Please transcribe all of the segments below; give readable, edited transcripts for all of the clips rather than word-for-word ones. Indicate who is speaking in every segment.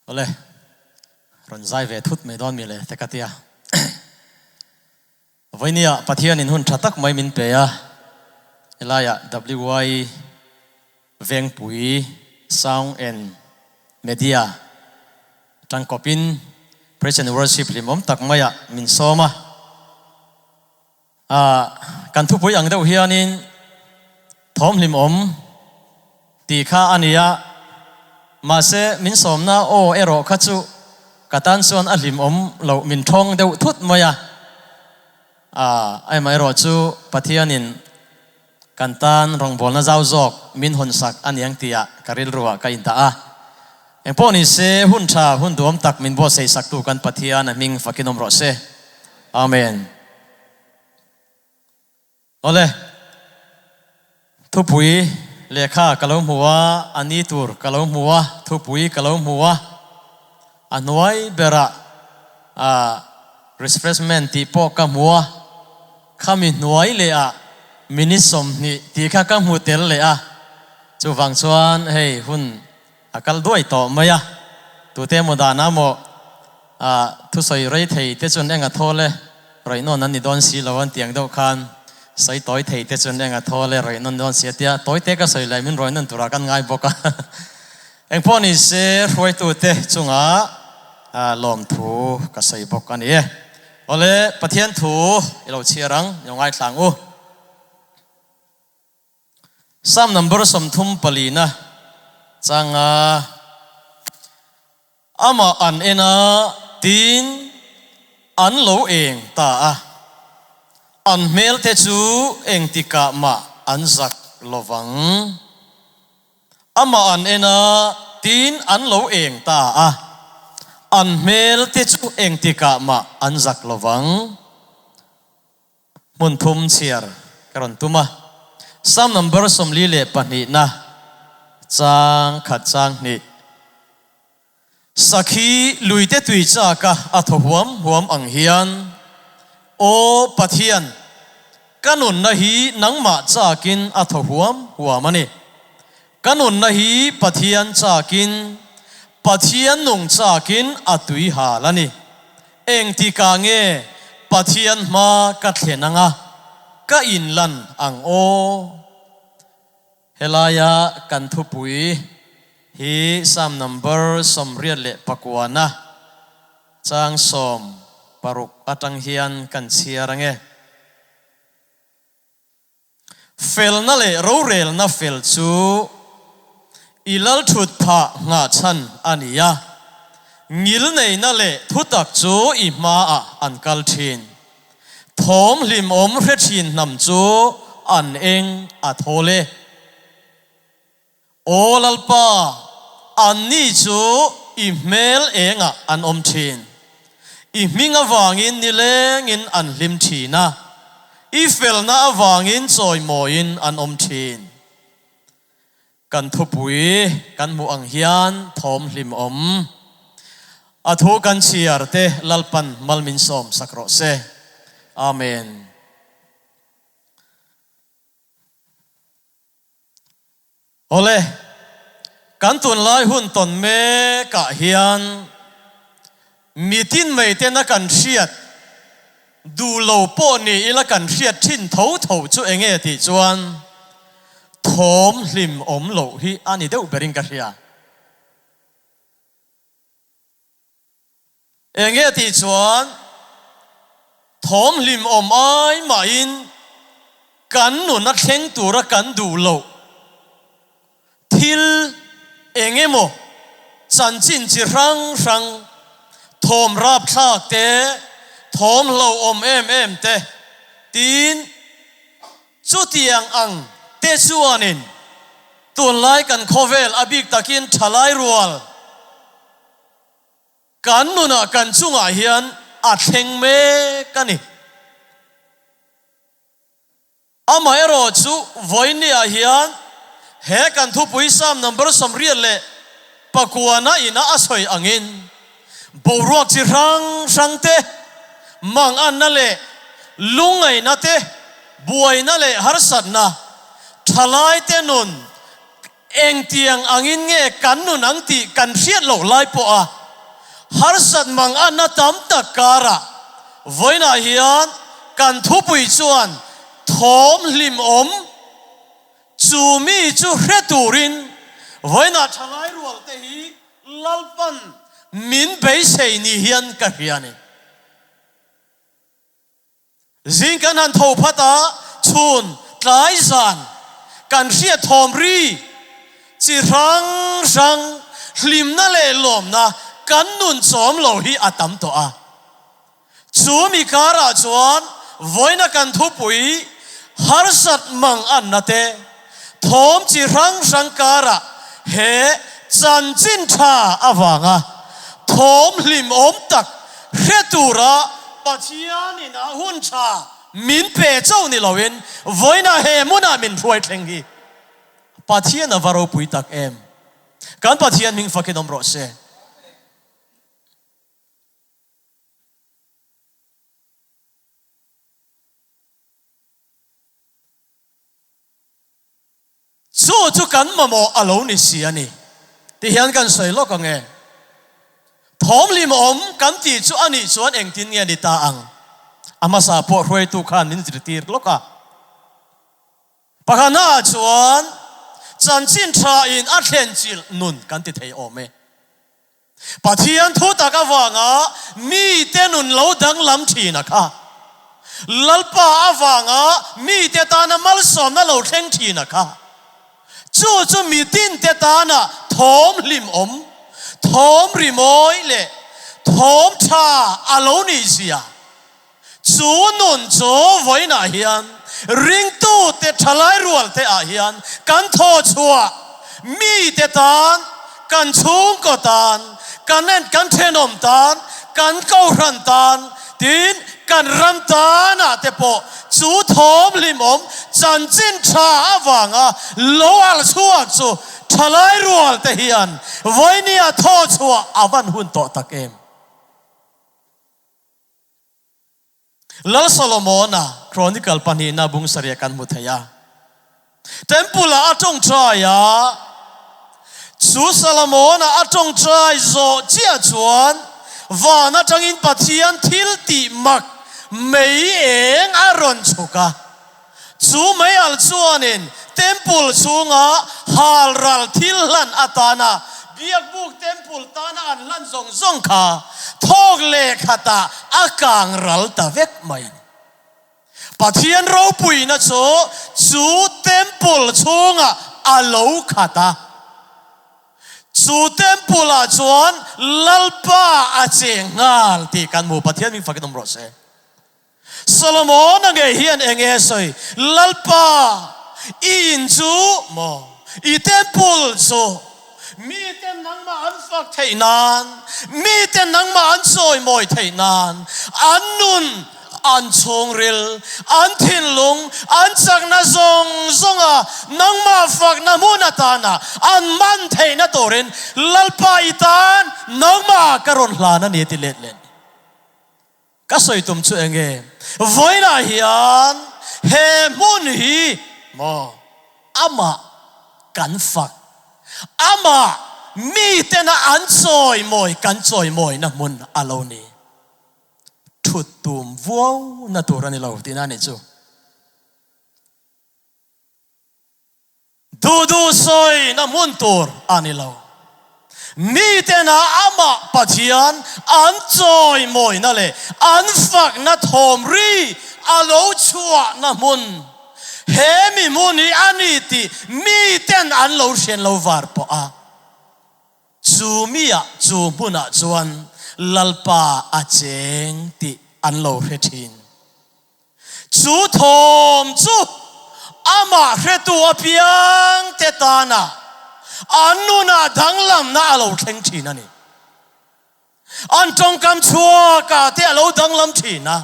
Speaker 1: Awle, rawn zai ve thut mai dawn mi le te ka tia. Vawinia Pathianin hun tha tak mai min pe a, helaiah WY Vengpui Sound and Media tangkawpin Praise and Worship hlimawm tak maiah min sawm a. Kan thupui ang deuh hianin thawm hlimawm tih kha a ni a, mahse min sawmna aw erawh kha chu ka tan chuan a hlimawm loh min thawng deuh thut mai a. Amaherawh chu Pathianin kan tan rawngbawlna zau zawk min hawnsak a niang tihah ka rilruah ka indah a. Engpawh ni se, hun tha, hun duam tak min buatsaih saktu kan Pathian a hming fakin awm rawh se. Amen. Awle, thupui lehkha ka lo hmu a, a ni tur ka lo hmu a, thupui ka lo hmu a, a hnuai berah ah refreshment tih pawh ka hmu a, Khami hnuai leh ah minute 20 tih kha ka hmu tel leh a, chuvang chuan hei hun a kal duai tawh mai a, tute emaw danah maw ah thusawi rei thei te chuan eng a thawl e, rawih nawn an ni dawn si lo an tih ang deuh khan sawi tawi thei te chuan eng a thawl e, rawih nawn dawn si a tia, tawi te ka sawi leh min rawih nawn turah kan ngai bawk a, engpawh ni se hruaitute chungah lawmthu ka sawi bawk a ni e. Awle, Pathian thu i lo chhiar ang, i lo ngaithla ang u. Psalm number 34 na changa amah an en a tin an lo eng ta a, an hmel te chu engtikah mah an zak lovang. Amah an en a, tin an lo eng ta a, an hmel te chu engtikah mah an zak lo vang. Hmun thum chhiar ka rawn tum a, Psalm number 42 na chang khat chang hnih. Sakhi luite tui chaka a thaw huam huam ang hian, Aw Pathian, ka nunna hi nangmah chakin a thaw huam huam a ni. Ka nunna hi Pathian chakin, Pathian nung chakin a tui hal a ni. Engtikah nge Pathian hma ka thlen anga ka inlan ang aw? Helaia kan thupui hi Psalm number 89 na chang 16 atang hian kan chhiar ange. Felna leh rorelna fel chu i lalthut phah nghahchhan a ni a, ngilneihna leh thutak chu i hmaah an kal thin. Thawm hlimawm hre thin hnam chu an eng a thawl e. Aw Lalpa, anni chu i hmel engah an awm thin. I hming avangin nilengin an hlim thin a, i felna avangin chawimawiin an awm thin. Kan thupui kan hmuh ang hian thawm hlimawm a thu kan chhiar te Lalpan mal min sawm sak rawh se. Amen. Awle, kan tunlai hun tawn mekah hian mitin mai tena kan hriat Duh lo pawh ni ila kan hriat thin tho tho chu enge tih chuan thawm hlim awm loh hi a ni deuh berin ka hria. Enge tih chuan thawm hlim awm ai mahin kan nun a thleng tura kan duh loh Thil eng emaw chanchin chi hrang hrang, thawm rapthlak te, thawm hlauhawm em em te, tin chutiang ang te chuanin tunlai kan khawvel a bik takin thalai rual kan nunah kan chungah hian a thleng mek a ni. Amaherawh chu vawinia hian he kan thupui Psalm number 69 na ina a sawi angin boruak chi hrang hrang te, manganna leh lungngaihna te, buaina leh harsatna, thalaite nun. Engtiang angin nge kan nun ang tih kan hriat loh lai pawha harsat mang anna tam tak karah vawiinah hian kan thupui chuan thawm hlimawm chu mi chu hre turin vawiinah thalai rual te hi Lalpan min beisei ni hian ka hria a ni. Zing kan han tho phat a, chhun tlai zan kan hriat thawm ri chi hrang hrang hlimna leh lawmna kan nun chawm lo hi a tam tawh a. Chu mi karah chuan vawiina kan thupui harsat mang anna te, thawm chi hrang hrang karah he chanchin tha avanga thawm hlimawm tak Hre tura Pathianin a hun tha min pe chauh ni loin vawiinah he hmunah min hruai thleng hi Pathian a va ropui tak em. Kan Pathian hming fakin awm rawh se. Chu chu kan mamawh a lo ni si a ni. Ti hian kan sawi lawk ang e. Thawm hlimawm kan tih chu a nih chuan engtin nge ni ta ang? A hmasa pawh hruaitu khan min zirtir lawk a. Pakhatnaah chuan chanchin thain a thlenchilh nun kan ti thei awm e. Pathian thu tak avanga mite nun lo danglam thin a kha. Lalpa avanga mite tana malsawmna lo thleng thin a kha. Chu chu mitinte tana thawm hlimawm, thawm rimawi leh thawm tha a lo nih zia. Chu nun chu vawiinah hian ringtute thalai rualte ah hian kan thaw chhuah mite tan, kan chhungkaw tan, kan en kan thenawm tan, kan kohhran tan, tin kan ram tanah te pawh chu thawm hlimawm chanchin tha avanga lo alh chhuak chu thalai rualte hian vawinia thaw chhuah a van hun tawh tak em? Lal Solomona Chronicle pahnihna bung sarih kan hmu thei a. Temple-ah a tawngtai a, chu Solomona a tawngtai zawh chiah chuan van atangin Pathian thil tih mak mei eng a rawn chhuk a. Chu mei al chuanin Temple chhunga halral thil hlan atana Biakbuk Temple tana an hlan zawng zawng kha thawk leh khatah a kang ral ta vek mai a ni. Pathian ropuina chu chu Temple chhungah a lo khat a. Chu Temple ah chuan Lalpa a cheng nghal tih kan hmu. Pathian min fakin awm rawh se. Solomona ngei hian eng nge a sawi? Lalpa, i in chu maw? I temple chu miten nangmah an fak theih nan, miten nangmah an chawimawi theih nan, an nun, an chhungril, an thinlung, an chakna zawng zawnga nangmah fakna hmun atana an man theihna turin Lalpa i tan nangmah ka rawn hlan a ni a ti let leh. Ka sawi tum chu eng nge? Vawiinah hian he hmun hi maw amah kan fak, amah mitena an chawimawi kan chawimawina hmun a lo ni. Thut tum vuau na tur a ni lo tihna a nih chu. Duh duh sawina hmun tur a ni lo. Mitena amah Pathian an chawimawina leh an fakna thawm ri a lo chhuahna hmun, he mi hmun hi a ni tih miten an lo hrian lo var pawh a. Chu miah chu hmunah chuan Lalpa a cheng tih an lo hre thin. Chu thawm chu amah hretu apiangte tana an nunah danglamna a lo thleng thin a ni. An tawngkam chhuakah te a lo danglam thin a.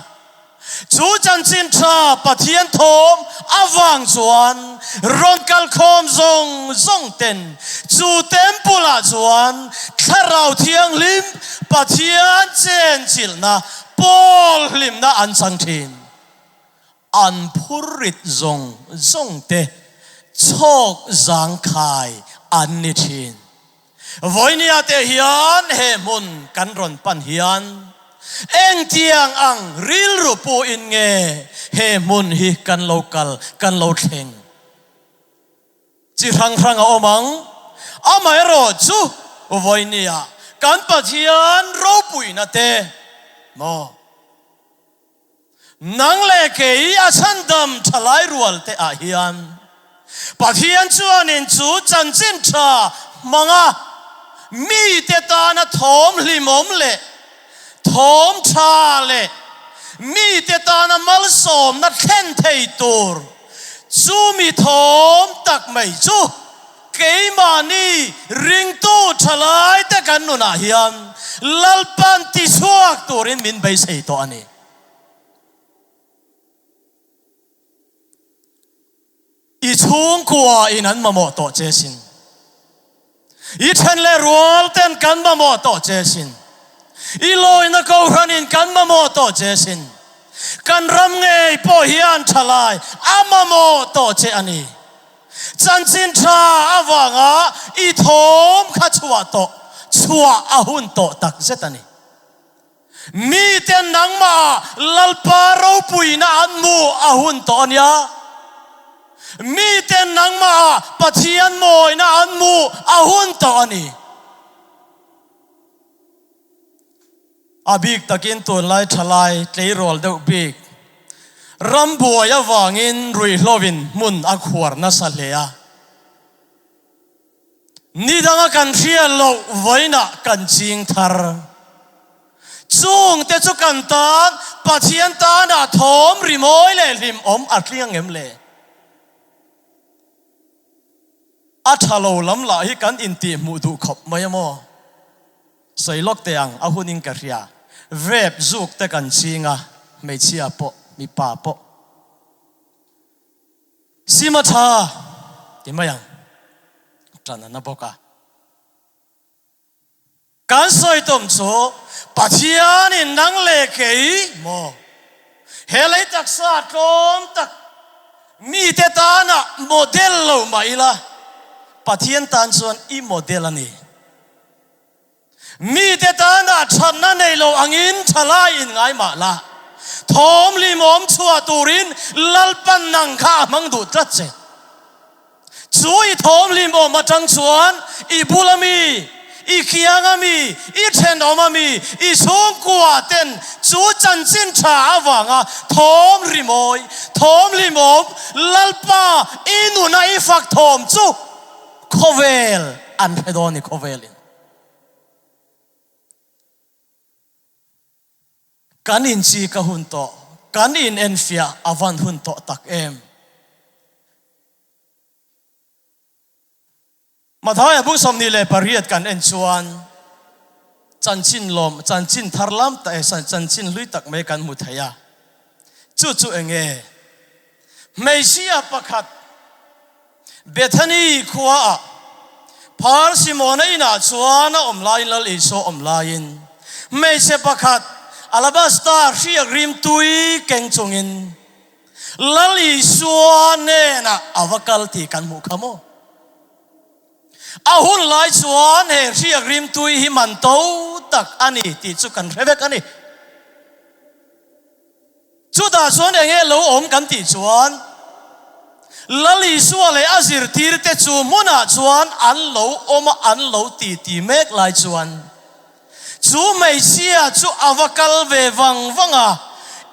Speaker 1: Chu chanchin tha Pathian thawm avang chuan rawn kalkhawm zawng zawng ten chu temple ah chuan Thlarau Thianghlim Pathian chenchilhna Pawl hlimna an chang thin. An phurrit zawng zawng te chhawk zangkhai an ni thin. Vawinia te hian he hmun kan rawn pan hian engtiang ang rilru puhin nge he hmun hi kan lo kal, kan lo thleng? Chi hrang hrang a awm ang. Amaherawh chu vawinia kan Pathian ropuina te maw? Nang leh kei a chhandam thalai rual te ah hian Pathian chuanin chu chanchin tha hmanga mite tana thawm hlimawm leh thawm tha leh mite tana malsawmna thlen thei tur chumi thawm tak mai chu keimahni ringtu thalai te kan nunah hian Lalpan tichhuak turin min beisei tawh a ni. I chhungkua in an mamawh tawh che sin. I then leh rual ten kan mamawh tawh che sin. I lawina kohhran in kan mamawh tawh che sin. Kan ram ngei pawh hian thalai a mamawh tawh che a ni. Chanchin tha avanga i thawm kha chhuah tawh chhuah a hun tawh tak zet a ni. Miten nangmah Lalpa ropuina an hmuh a hun tawh a nia. Miten nangmah Pathian mawina an hmuh a hun tawh a ni. A bik takin tunlai thalai tleirawl deuh bik rambuai avangin ruihhlovin hmun a khuar nasa hle a. Ni danga kan hriat loh vawiinah kan ching thar. Chungte chu kan tan Pathian tanah thawm rimawi leh hlimawm a tling angem le? A tha lo lam lah hi kan intihhmuh duh khawp mai a maw? Sawi lawk teh ang, a hunin ka hria. Vape zuk te kan ching a, hmeichhia pawh, mipa pawh. Sima tha ti mai ang, tan a na bawk a. Kan sawi tum chu Pathianin nang leh kei maw he lei taksa tlawm tak mite tana model lo mah ila Pathian tan chuan i model a ni. Mite tana thatna nei lo angin thalai in ngai mah la, thawm limawm chhuah turin Lalpan nang kha a hmang duh tlat che. Chu i thawm limawm atang chuan i bula mi, i kianga mi, i thenawma mi, i chhungkua ten chu chanchin tha avanga thawm rimawi, thawm limawm Lalpa i nuna i fak thawm chu Khawvel an hre dawn ni khawvelin. Kan inchi ka hun tawh, kan in enfiah a van hun tawh tak em. Mathaia bung 28 kan en chuan chanchin lawm, chanchin thar lam tak eh chanchin hlui tak mai kan hmu thei a. Chu chu enge? Hmeichhia pakhat Bethany khuaah Phar Simona inah chuan a awm laiin Lal Isua awm laiin hmeichhe pakhat alabasta hriak rim tui keng chungin Lal Isua hnenah a va kal tih kan hmuh kha maw? A hun lai chuan he hriak rim tui hi man to tak a ni tih chu kan hre vek a ni. Chutah chuan eng nge lo awm kan tih chuan Lal Isua leh a zirtirte chu hmunah chuan an lo awm a, an lo ti ti mek lai chuan chu hmeichhia chu a va kal ve vang vang a,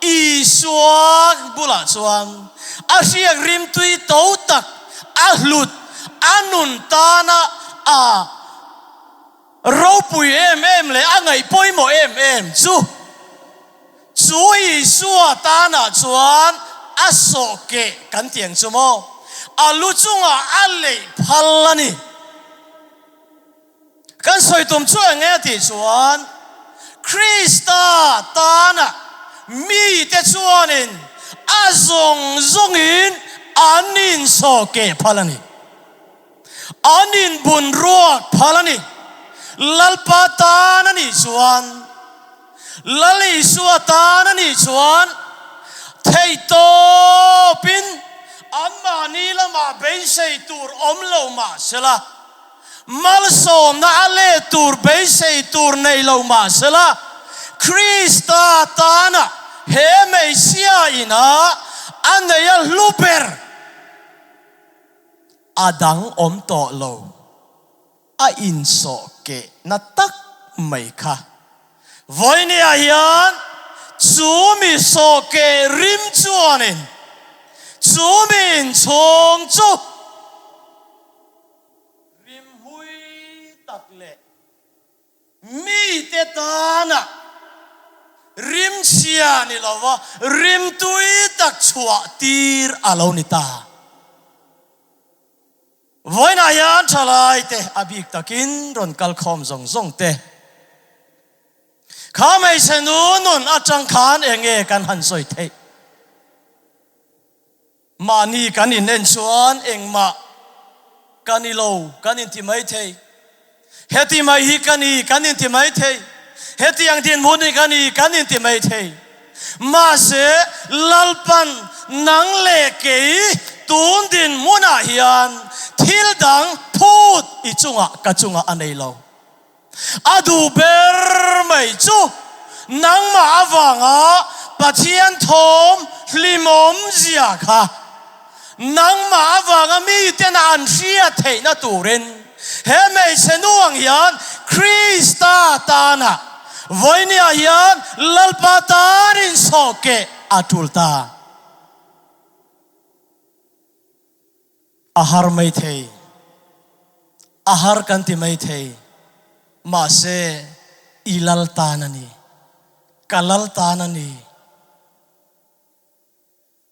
Speaker 1: Isua bulah chuan a hriak rimtui to tak a hlut a nun tana a Ropui em em leh a ngaih pawimawh em em chu chu Isua tanah chuan a sawh keh kan ti ang chu maw? A lu chungah a leih phal a ni. Kan sawi tum chu eng nge tih chuan Krista tanah mite chuanin a zawng zawngin an insawh keh phal a ni. An inbun ruak phal a ni. Lalpa tan a nih chuan, Lal Isua tan a nih chuan theihtawpin anmahni lamah beisei tur awm lo mah sela. Malsawmna a let tur beisei tur nei lo mah sela, Krista tana he hmeichhia ina a nei a hlu ber a dang awm tawh lo. A insawh keh na tak mai kha. Vawinia hian chu mi sawh keh rim chuanin chu mi inchhung chu rimhui tak leh mite tana rimchhia ni lova rimtui tak chhuah tir a lo ni ta. Vawiinah hian thalaite a bik takin rawn kal khawm zawng zawng te kha hmeichhe nu nun atang khan eng nge kan han sawi theih? Mahni kan inen chuan engmah ka ni lo kan inti mai thei. Heti mai hi ka ni kan inti mai thei. Hetiang dinhmun hi ka ni kan inti mai thei. Mahse, Lalpan nang leh kei tun dinhmunah hian thil dang phut i chungah ka chungah a nei lo. A duh ber mai chu nangmah avanga Pathian thawm hlimawm zia kha nangmah avanga miten an hriat theihna turin he hmeichhe nu ang hian Krista tana vawinia hian Lalpa tan insawhkeh a tul ta. A har mai thei. A har kan ti mai thei. Mahse, i lal tan a ni. Ka lal tan a ni.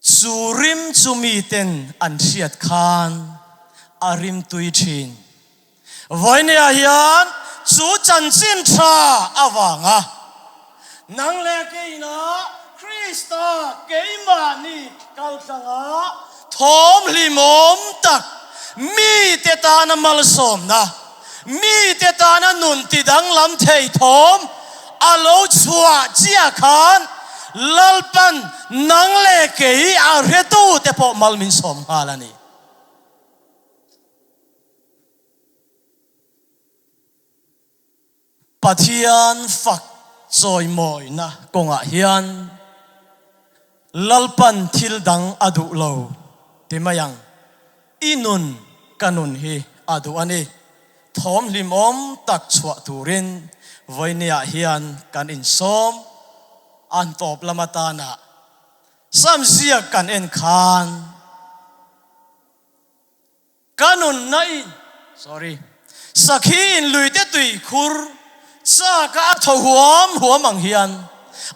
Speaker 1: Chu rim chu miten an hriat khan a rim tui thin. Vawinia hian chu chanchin tha avanga nang leh keina Krista keimahni kaltlanga thawm hlimawm tak, mite tana malsawmna, mite tana nun tidanglam thei thawm a lo chhuah chiah khan Lalpan nang leh kei a hretute pawh mal min sawm nghal a ni. Pathian fak chawimawina kawngah hian Lalpan thil dang a duh lo ti mai ang. I nun ka nun hi a duh a ni. Thawm hlimawm tak chhuah turin vawinia hian kan insawm an tawp lam atana Sam ziak kan en khan, Ka nunna in, sorry, sakhi in luite tui khur chak a a thaw huam huam ang hian,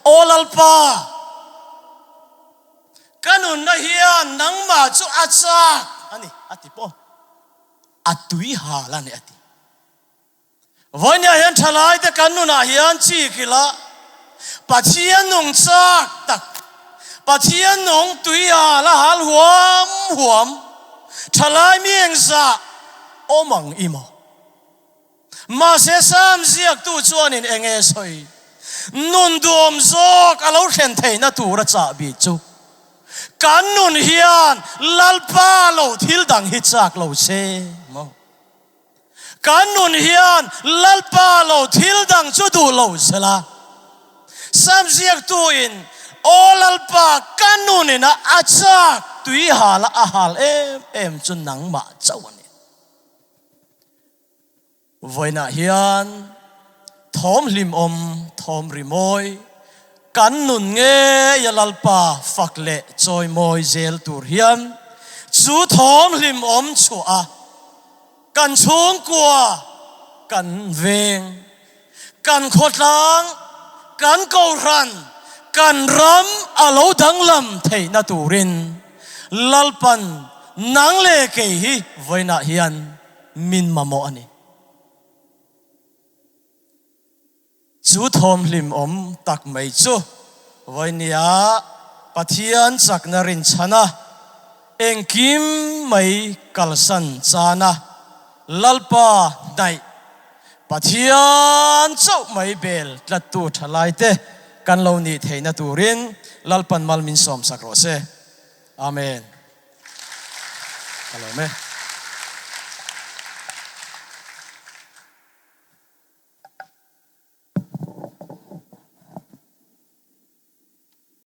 Speaker 1: Aw Lalpa, ka nunna hian nangmah chu a chak a ni, a ti pawh a tui hal a ni, a ti. Vawinia hian thalaite kan nunah hian chik ila Pathian nung chak tak, Pathian nung tuia la hal huam huam thalai mi engzah awm ang i maw? Mahse Sam ziaktu chuanin eng nge sawi? Nun duhawm zawk a lo thlen theihna tur a chahbi chu kan nun hian Lalpa lo thil dang hi chak lo se maw? Kan nun hian Lalpa lo thil dang chu duh lo sela, Sam ziaktuin, Aw Lalpa, ka nunin a a chak tui hal a a hal em em chu nangmah chauh a ni. Vawiinah hian thawm hlimawm, thawm rimawi, kan nun ngeia Lalpa fak leh chawimawi zel tur hian chu thawm hlimawm chhuah a, Kan chhungkua, kan veng, kan khawtlang, kan kohhran, kan ram a lo danglam theihna turin Lalpan nang leh kei hi vawiinah hian min mamawh a ni. Chu thawmhlim awm tak mai chu vawinia Pathian chakna rinchhana engkim mai kalsan chana Lalpa hnaih Pathian chauh mai bel tlattu thalaite kan lo nih theihna turin Lalpan mal min sawmsak rawh se. Amen. Ka lawm e.